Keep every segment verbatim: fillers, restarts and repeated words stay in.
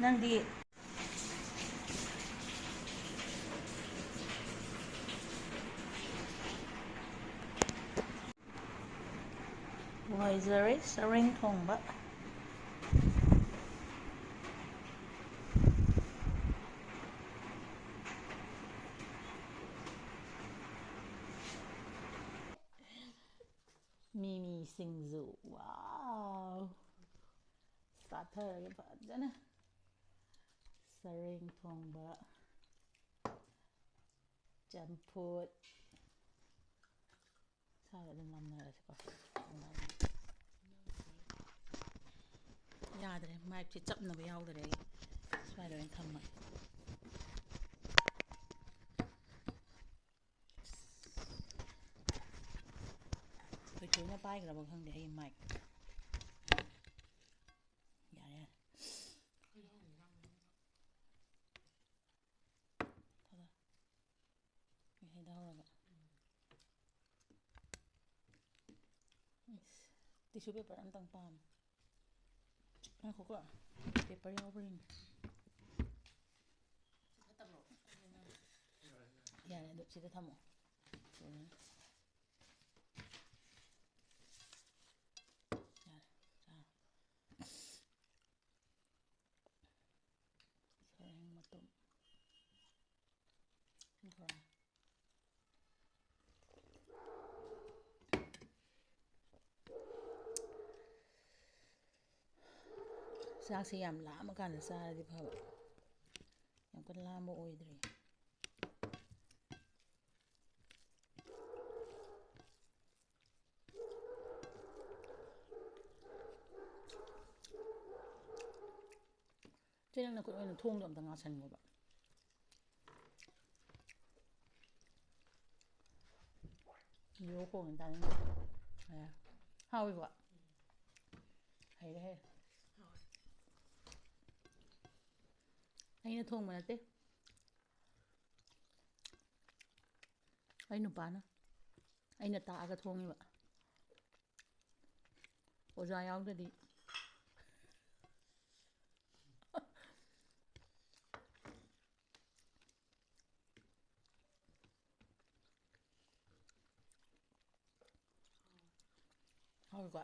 ꯅꯪꯗꯤ? ꯅꯨꯡꯉꯥꯏꯖꯔꯦ ꯁꯔꯦꯡ ꯊꯣꯡꯕ꯫ ꯃꯤꯃꯤ ꯁꯤꯡꯖꯨ꯫ ꯋꯥꯎ! ꯆꯥꯊꯔꯒꯦ ꯐꯖꯅ꯫ ꯁꯔꯦꯡ ꯊꯣꯡꯕ, ꯆꯝꯐꯨꯠ꯫ ꯁꯥꯏꯗ ꯑꯗꯨꯝ ꯅꯝꯅꯔꯁꯤꯀꯣ꯫ ꯌꯥꯗ꯭ꯔꯦ, ꯃꯥꯏꯛꯁꯦ ꯆꯞꯅꯕ ꯌꯥꯎꯗ꯭ꯔꯦ ꯑꯩ꯫ ꯁ꯭ꯋꯥꯏꯗ ꯑꯣꯏꯅ ꯊꯝꯃꯒꯦ꯫ ꯑꯩꯈꯣꯏ ꯊꯣꯏꯅ ꯄꯥꯏꯈ꯭ꯔꯕ ꯈꯪꯗꯦ ꯑꯩ ꯃꯥꯏꯛ꯫ ꯌꯥꯔꯦ, ꯌꯥꯔꯦ꯫ ꯊꯥꯗ꯫ ꯍꯩꯗ ꯍꯧꯔꯒ꯫ ꯏꯁ, ꯇꯤꯁꯨ ꯄꯦꯄꯔ ꯑꯝꯇꯪ ꯄꯥꯝꯃꯦ꯫ ꯉꯥꯏꯈꯣꯀꯣ, ꯄꯦꯄꯔ ꯌꯥꯎꯕ꯭ꯔꯥ ꯌꯦꯡꯒꯦ꯫ ꯌꯥꯔꯦ, ꯑꯗꯨ ꯁꯤꯗ ꯊꯝꯃꯣ꯫ ꯌꯥꯔꯦ, ꯆꯥꯔꯣ꯫ ꯁꯔꯦꯡ ꯃꯇꯨꯝ꯫ ꯕ꯭ꯔꯥꯎꯟ꯫ ꯆꯥꯛꯁꯦ ꯌꯥꯝ ꯂꯥꯝꯃꯀꯥꯟꯗ ꯆꯥꯔꯗꯤ ꯐꯕ꯫ ꯌꯥꯝ ꯀꯟꯅ ꯂꯥꯝꯕ ꯑꯣꯏꯗ꯭ꯔꯤ꯫ ꯆꯦ, ꯅꯪ ꯅꯈꯨꯠ ꯑꯣꯏꯅ ꯊꯣꯡꯗꯣ ꯑꯝꯇ ꯉꯥꯁꯟꯒꯣꯕ꯫ ꯌꯣ ꯈꯣꯡꯉꯦ ꯇꯥꯅꯤꯡꯗꯦ꯫ ꯑꯦ, ꯍꯥꯎꯋꯤꯀꯣ? ꯍꯩꯔꯦ, ꯍꯩꯔꯦ꯫ ꯑꯩꯅ ꯊꯣꯡꯕ ꯅꯠꯇꯦ꯫ ꯑꯩ ꯅꯨꯄꯥꯅ꯫ ꯑꯩꯅ ꯇꯥꯛꯑꯒ ꯊꯣꯡꯉꯤꯕ꯫ ꯑꯣꯖꯥ ꯌꯥꯎꯗꯗꯤ꯫ ꯍꯣꯏꯀꯣ꯫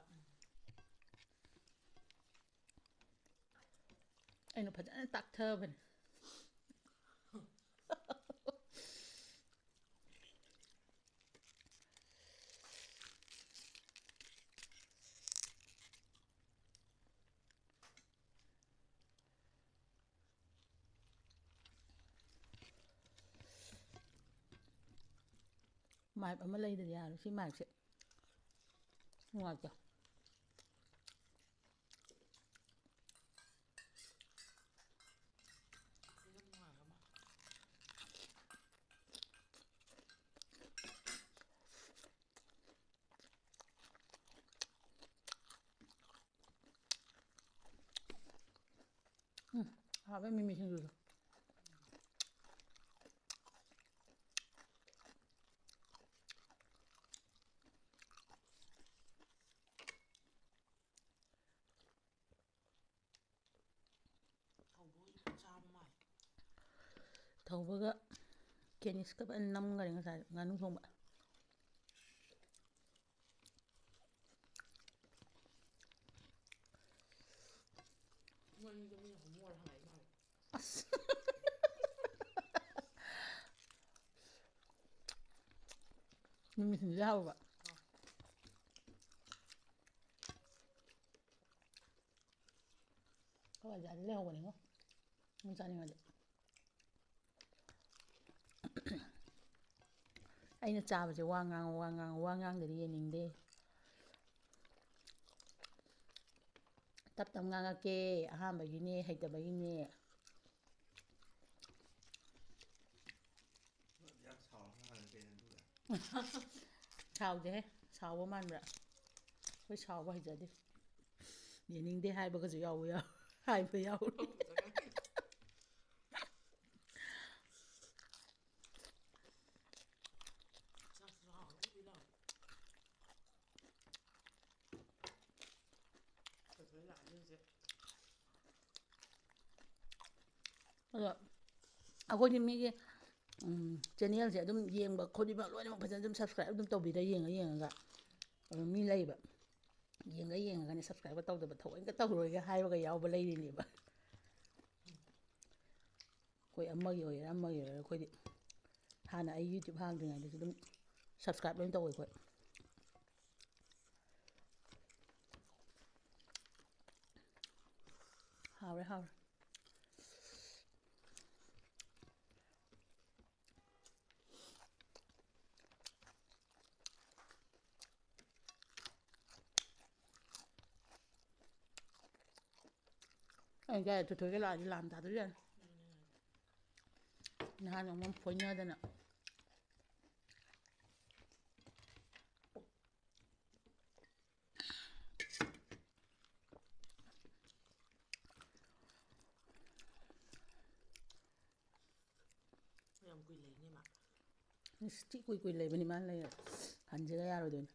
ꯑꯩꯅ ꯐꯖꯅ ꯇꯥꯛꯊꯕꯅꯦ꯫ Mic ꯑꯃ ꯂꯩꯗꯗꯤ ꯌꯥꯔꯣꯏ꯫ ꯁꯤ micꯁꯦ ꯅꯨꯡꯉꯥꯏꯇꯦ꯫ ꯎꯝ, ꯍꯥꯎꯋꯦ ꯃꯤꯃꯤ ꯁꯤꯡꯖꯨꯗꯣ꯫ ꯊꯧꯕꯒ ꯀꯦꯅꯤꯁꯀ ꯐꯖꯅ ꯅꯝꯈꯔꯦ ꯉꯁꯥꯏ ꯉꯥꯅꯨ ꯊꯣꯡꯕ꯫ ꯃꯣꯏ ꯑꯅꯤꯗꯣ ꯃꯤꯅ ꯍꯣꯃꯣ ꯍꯪꯉꯛꯏ ꯃꯥꯜꯂꯦ꯫ ꯑꯁ꯫ ꯃꯤꯃꯤ ꯁꯤꯡꯖꯨ ꯍꯥꯎꯕ꯫ ꯍꯋꯥꯏꯖꯥꯔꯗꯤ ꯂꯩꯍꯧꯕꯅꯤꯉꯣ꯫ ꯅꯪ ꯆꯥꯅꯤꯡꯉꯗꯤ꯫ ꯑꯩꯅ ꯆꯥꯕꯁꯦ ꯋꯥ ꯉꯥꯡꯉꯣ, ꯋꯥ ꯉꯥꯡꯉꯣ, ꯋꯥ ꯉꯥꯡꯗꯗꯤ ꯌꯦꯡꯅꯤꯡꯗꯦ꯫ ꯇꯞ ꯇꯞ ꯉꯥꯡꯉꯛꯀꯦ, ꯑꯍꯥꯟꯕꯒꯤꯅꯦ, ꯍꯩꯇꯕꯒꯤꯅꯦ꯫ ꯌꯥꯝ ꯁꯥꯎꯔ ꯉꯥꯡꯉꯦ ꯀꯩꯅꯣ ꯑꯗꯨꯒ? ꯁꯥꯎꯗꯦꯍꯦ, ꯁꯥꯎꯕ ꯃꯥꯟꯕ꯭ꯔꯥ? ꯑꯩꯈꯣꯏ ꯁꯥꯎꯕ ꯍꯩꯖꯗꯦ꯫ ꯌꯦꯡꯅꯤꯡꯗꯦ ꯍꯥꯏꯕꯒꯁꯨ ꯌꯥꯎꯕ ꯌꯥꯎ-, ꯍꯥꯏꯕ ꯌꯥꯎꯔꯤ꯫ ꯑꯗꯣ ꯑꯩꯈꯣꯏꯗꯤ ꯃꯤꯒꯤ, ꯎꯝ, channelꯁꯦ ꯑꯗꯨꯝ ꯌꯦꯡꯕ ꯈꯣꯠꯂꯤꯕ ꯂꯣꯏꯅꯃꯛ ꯐꯖꯅ ꯑꯗꯨꯝ subscribe ꯑꯗꯨꯝ ꯇꯧꯕꯤꯗ ꯌꯦꯡꯉ ꯌꯦꯡꯉꯒ꯫ ꯑꯗꯣ ꯃꯤ ꯂꯩꯕ꯫ ꯌꯦꯡꯉ ꯌꯦꯡꯉꯒꯅꯦ, subscribe ꯇꯧꯗꯕ, ꯊꯑꯣꯏꯅ ꯇꯧꯔꯣꯏꯒ ꯍꯥꯏꯕꯒ ꯌꯥꯎꯕ ꯂꯩꯔꯤꯅꯦꯕ꯫ ꯑꯩꯈꯣꯏ ꯑꯃꯒꯤ ꯑꯣꯏꯒꯦꯔꯥ ꯑꯃꯒꯤ ꯑꯣꯏꯒꯦꯔꯥ, ꯑꯩꯈꯣꯏꯗꯤ ꯍꯥꯟꯅ ꯑꯩ YouTube ꯍꯥꯡꯗ꯭ꯔꯤꯉꯩꯗꯁꯨ ꯑꯗꯨꯝ subscribe ꯂꯣꯏ ꯇꯧꯋꯦ ꯑꯩꯈꯣꯏ꯫ ꯍꯥꯎꯔꯦ, ꯍꯥꯎꯔꯦ꯫ ꯑꯩ ꯒꯥꯔꯤ ꯊꯣꯏꯊꯣꯏꯒ ꯂꯥꯛꯑꯗꯤ ꯂꯥꯟ ꯇꯥꯗꯣꯏꯖꯥꯠꯅꯤ꯫ ꯅꯍꯥꯟ ꯑꯃꯨꯛ ꯐꯣꯏꯅꯗꯅ꯫ ꯌꯥꯝ ꯀꯨꯏ ꯂꯩꯅꯤ ꯃꯥ꯫ ꯏꯁ, ꯊꯤ ꯀꯨꯏ ꯀꯨꯏ ꯂꯩꯕꯅꯤ ꯃꯥꯅ ꯂꯩꯔ꯫ ꯍꯟꯁꯤꯒ ꯌꯥꯔꯣꯏꯗꯣꯏꯅꯤ꯫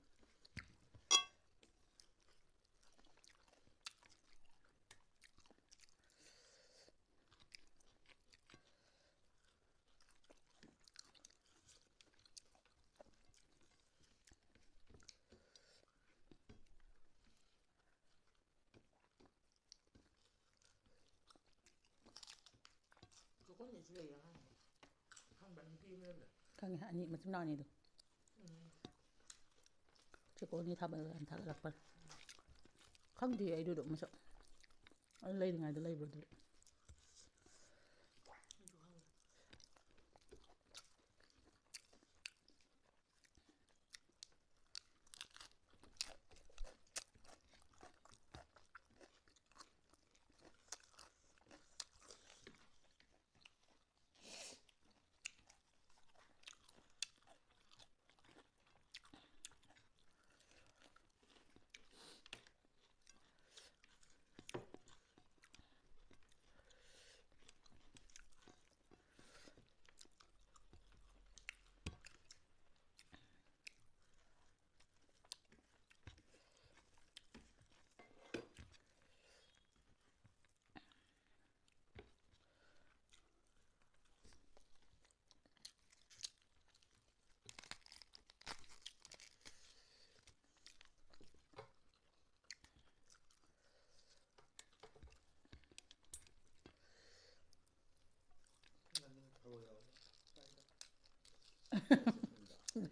ꯆꯦꯀꯣꯟꯗꯁꯨ ꯂꯩꯌꯦ ꯑꯉꯥꯡꯗꯣ꯫ ꯈꯪꯕ꯭ꯔꯥ? ꯅꯨꯄꯤ ꯑꯃ ꯂꯩꯕꯗꯣ꯫ ꯈꯪꯉꯦ, ꯑꯅꯤ, ꯃꯆꯤꯟ ꯃꯅꯥꯎ ꯑꯅꯤꯗꯣ꯫ ꯎꯝ꯫ ꯆꯦꯀꯣꯟꯒꯤ ꯊꯥꯕꯜ ꯌꯥꯝ ꯊꯥꯒꯠꯂꯛꯄꯅꯦ꯫ ꯈꯪꯗꯦ ꯑꯩꯗꯨꯗꯣ ꯃꯁꯛ꯫ ꯑꯗꯨ ꯂꯩꯔꯤꯉꯩꯗ ꯂꯩꯕ꯭ꯔꯥ ꯑꯗꯨ? ꯑꯩꯁꯨ ꯈꯪꯗꯦ꯫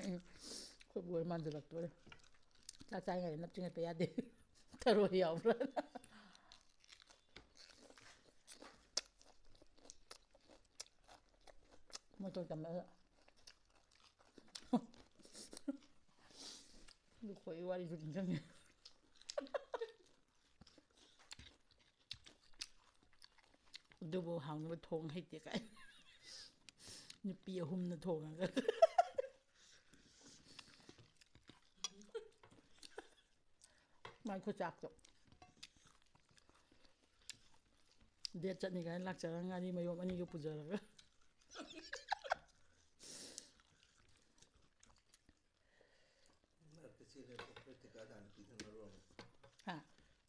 ꯑꯩꯈꯣꯏꯕꯨ ꯍꯣꯏ ꯃꯥꯟꯁꯤꯜꯂꯛꯇꯣꯔꯦ꯫ ꯆꯥꯛ ꯆꯥꯔꯤꯉꯩꯗ ꯅꯞ ꯆꯤꯡꯈꯠꯄ ꯌꯥꯗꯦ꯫ ꯊꯔꯣꯏ ꯌꯥꯎꯕ꯭ꯔꯥ? ꯃꯣꯇꯣꯔ ꯇꯝꯕꯗ꯫ ꯂꯨꯈꯣꯏ ꯋꯥꯔꯤꯁꯨ ꯅꯤꯡꯁꯤꯡꯉꯦ꯫ ꯑꯗꯨꯕꯨ ꯍꯥꯎꯅꯕ ꯊꯣꯡ ꯍꯩꯇꯦ ꯀꯥꯏ꯫ ꯅꯨꯄꯤ ꯑꯍꯨꯝꯅ ꯊꯣꯡꯉꯒ꯫ ꯃꯥꯏ ꯈꯨꯆꯥꯛꯇꯣ꯫ ꯗꯦꯠ ꯆꯠꯅꯤ ꯀꯥꯏꯅ ꯂꯥꯛꯆꯔꯒ ꯉꯥꯔꯤ ꯃꯌꯣꯝ ꯑꯅꯤꯒ ꯄꯨꯖꯔꯒ꯫ ꯃꯔꯛꯇ ꯆꯦꯜꯂꯦ, ꯄꯣꯀꯦꯠ ꯊꯤꯀꯥꯗꯥꯔ ꯅꯨꯄꯤꯗꯨꯅ ꯃꯔꯣꯜ ꯑꯃ꯫ ꯍꯥ?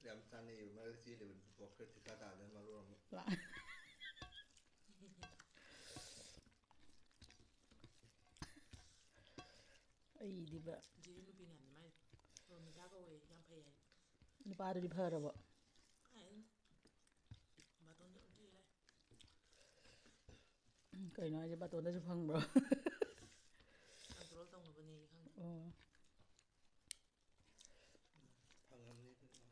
ꯌꯥꯝ ꯆꯥꯟꯅꯩꯌꯦꯕ, ꯃꯔꯛꯇ ꯆꯦꯜꯂꯤꯕ ꯄꯣꯀꯦꯠ ꯊꯤꯀꯥꯗꯥꯔꯗꯨꯅ ꯃꯔꯣꯜ ꯑꯃ꯫ ꯂꯥꯛ-, ꯑꯩꯗꯤꯕ꯫ ꯖꯤꯔꯤ ꯅꯨꯄꯤꯅꯦ ꯍꯥꯏꯕꯅꯤ ꯃꯥꯏ꯫ ꯔꯣꯃꯤꯇꯥ ꯀꯧꯋꯦ, ꯌꯥꯝ ꯐꯩ ꯍꯥꯏ꯫ ꯅꯨꯄꯥꯗꯨꯗꯤ ꯐꯔꯕꯣ? ꯍꯥꯏ꯫ ꯕꯥꯇꯣꯟꯗꯤ ꯑꯗꯨꯝ ꯊꯤꯜꯂꯦ꯫ ꯀꯩꯅꯣ ꯍꯥꯏꯁꯦ, ꯕꯥꯇꯣꯟꯗꯁꯨ ꯐꯪꯕ꯭ꯔꯣ? ꯀꯟꯇ꯭ꯔꯣꯜ ꯇꯧꯅꯕꯅꯦ ꯈꯪꯗꯦ꯫ ꯑꯣ꯫ ꯐꯪꯉꯝꯅꯤ ꯀꯩꯅꯣ꯫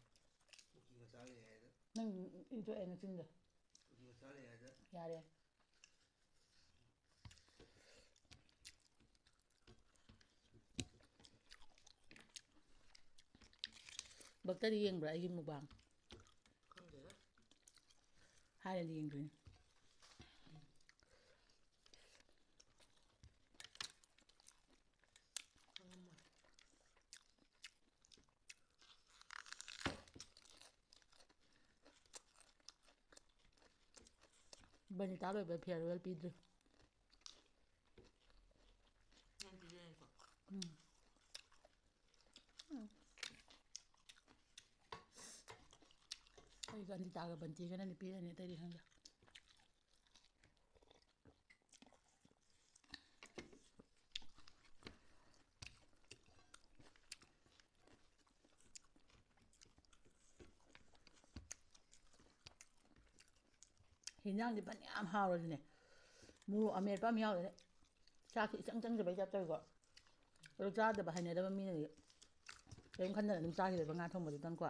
ꯀꯨꯀꯤ ꯃꯆꯥ ꯂꯩ ꯍꯥꯏꯗ꯫ ꯅꯪ ꯏꯟꯊꯣꯛꯑꯦ ꯅꯆꯤꯟꯗꯣ꯫ ꯀꯨꯀꯤ ꯃꯆꯥ ꯂꯩ ꯍꯥꯏꯗ꯫ ꯌꯥꯔꯦ꯫ ꯚꯛꯇꯗꯤ ꯌꯦꯡꯕ꯭ꯔꯥ ꯑꯩꯒꯤ ꯃꯨꯛꯕꯥꯡ? ꯈꯪꯗꯦꯗ꯫ ꯍꯥꯟꯅꯗꯤ ꯌꯦꯡꯗꯣꯏꯅꯤ꯫ ꯈꯪꯉꯝꯃꯣꯏ꯫ ꯕꯅꯤꯇꯥ ꯂꯣꯏꯕ farewell ꯄꯤꯗ꯭ꯔꯤ꯫ ꯅꯪ ꯄꯤꯖꯔꯦꯀꯣ? ꯎꯝ꯫ ꯎꯝ꯫ ꯑꯩ ꯕꯅꯤꯇꯥꯒ ꯕꯟꯇꯤꯒꯅ ꯅꯨꯄꯤ ꯑꯅꯤ ꯑꯇꯩꯗꯤ ꯈꯪꯗꯦ꯫ ꯍꯤꯟꯖꯥꯡꯁꯦ ꯐꯅꯌꯥꯝ ꯍꯥꯎꯔꯁꯨꯅꯦ, ꯃꯣꯔꯣꯛ ꯑꯃꯦꯠꯄ ꯑꯃ ꯌꯥꯎꯗ꯭ꯔꯗꯤ ꯆꯥꯛꯁꯤ ꯏꯆꯪ ꯆꯪꯗꯕꯩ ꯇꯥꯏꯞ ꯇꯧꯋꯤꯀꯣ꯫ ꯑꯗꯨ ꯆꯥꯗꯕ ꯍꯩꯅꯗꯕ ꯃꯤꯅꯗꯤ ꯀꯔꯤꯝ ꯈꯟꯗꯅ ꯑꯗꯨꯝ ꯆꯥꯈꯤꯗꯣꯏꯕ ꯉꯥ ꯊꯣꯡꯕꯗꯨꯗꯪꯀꯣ꯫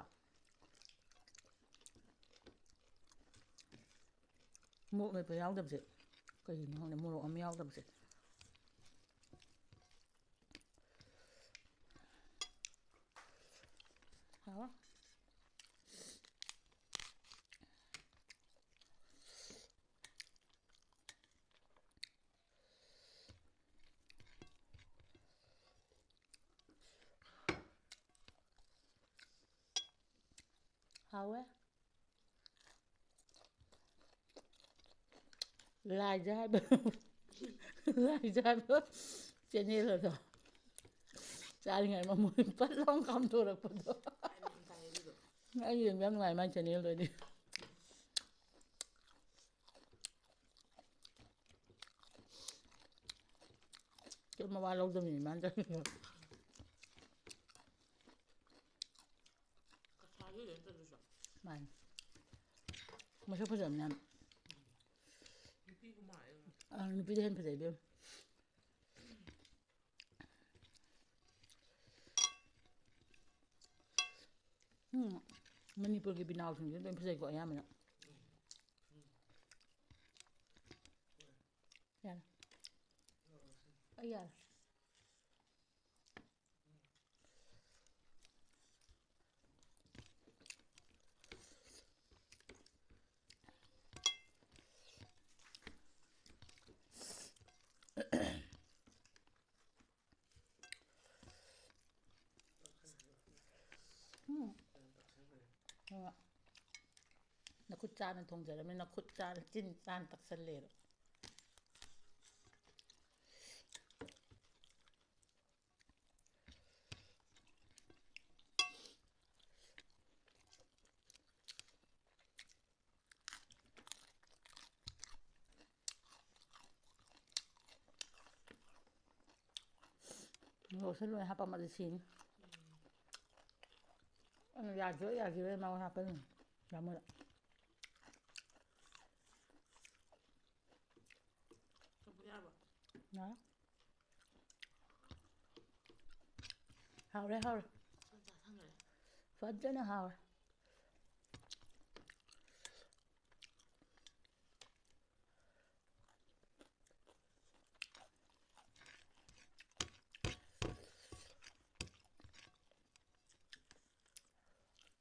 ꯃꯣꯔꯣꯛ ꯃꯦꯠꯄ ꯌꯥꯎꯗꯕꯁꯦ ꯀꯩꯒꯤꯅꯣ ꯈꯪꯗꯦ, ꯃꯣꯔꯣꯛ ꯑꯃ ꯌꯥꯎꯗꯕꯁꯦ꯫ ꯍꯥꯎꯋꯦ꯫ ꯍꯥꯎꯋꯦ꯫ ꯂꯥꯏꯖꯥ ꯍꯥꯏꯕ, ꯂꯥꯏꯖꯥ ꯍꯥꯏꯕ ꯆꯦꯅꯦꯜ ꯑꯗꯣ ꯆꯥꯔꯤꯉꯩ ꯃꯃꯣꯟ ꯄꯠ ꯂꯥꯎ ꯀꯥꯝꯊꯣꯔꯛꯄꯗꯣ꯫ ꯑꯩ ꯌꯦꯡꯕ ꯌꯥꯝ ꯅꯨꯡꯉꯥꯏ ꯃꯥꯏ ꯆꯦꯅꯦꯜꯗꯣ ꯑꯩꯗꯤ꯫ ꯀꯩꯝ ꯃꯋꯥ ꯂꯧꯗꯕꯅꯤ ꯃꯥꯅ ꯇꯧꯔꯤꯗꯣ꯫ ꯀꯁꯥꯔꯤ ꯅꯠꯇ꯭ꯔꯣ ꯑꯗꯨꯁꯨ? ꯃꯥꯅꯤ꯫ ꯃꯁꯛ ꯐꯖꯕꯅꯦ ꯌꯥꯝ꯫ ꯅꯨꯄꯤꯕꯨ ꯃꯥꯜꯂꯦ꯫ ꯑꯥ, ꯅꯨꯄꯤꯗ ꯍꯦꯟꯅ ꯐꯖꯩ ꯏꯕꯦꯝꯃ꯫ ꯎꯝ, ꯃꯅꯤꯄꯨꯔꯒꯤ ꯕꯤꯅꯥꯎꯁꯤꯡꯁꯦ ꯂꯣꯏ ꯐꯖꯩꯀꯣ ꯑꯌꯥꯝꯕꯅ꯫ ꯌꯥꯔꯦ꯫ ꯑꯩ ꯌꯥꯔꯦ꯫ ꯎꯝ꯫ ꯍꯣꯏ꯫ ꯅꯈꯨꯠ ꯆꯥꯅ ꯊꯣꯡꯖꯔꯕꯅꯤꯅ ꯅꯈꯨꯠ ꯆꯥꯅ ꯆꯤꯟ ꯆꯥꯅ ꯇꯛꯁꯜꯂꯦꯕ꯫ ꯃꯣꯔꯣꯛꯁꯦ ꯂꯣꯏ ꯍꯥꯞꯄꯝꯃꯗꯤ ꯁꯤꯅꯤ꯫ ꯑꯩꯅ ꯌꯥꯈꯤꯔꯣꯏ, ꯌꯥꯈꯤꯔꯣꯏ ꯃꯉꯣꯟꯗ ꯍꯥꯞꯄꯜꯂꯤꯅꯤ꯫ ꯌꯥꯝꯃꯜꯂꯦ꯫ ꯆꯝꯐꯨꯠ ꯌꯥꯔꯕꯣ? ꯌꯥꯔꯦ꯫ ꯍꯥꯎꯔꯦ, ꯍꯥꯎꯔꯦ꯫ ꯐꯖꯅ ꯍꯥꯎꯔꯦ꯫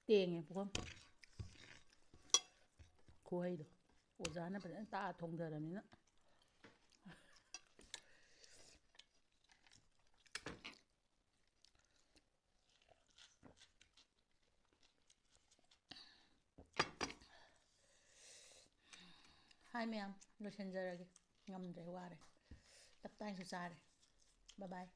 ꯇꯦꯡꯉꯦ ꯄꯨꯈꯝ꯫ ꯈꯨꯍꯩꯗꯣ꯫ ꯑꯣꯖꯥꯅ ꯐꯖꯅ ꯇꯥꯛꯑ ꯊꯣꯡꯗꯔꯕꯅꯤꯅ꯫ ꯍꯥꯏ ꯃꯌꯥꯝ, ꯂꯣꯏꯁꯤꯟꯖꯔꯒꯦ꯫ ꯉꯝꯗ꯭ꯔꯦ, ꯋꯥꯔꯦ꯫ ꯇꯞꯇꯥꯏꯁꯨ ꯆꯥꯔꯦ꯫ Bye bye꯫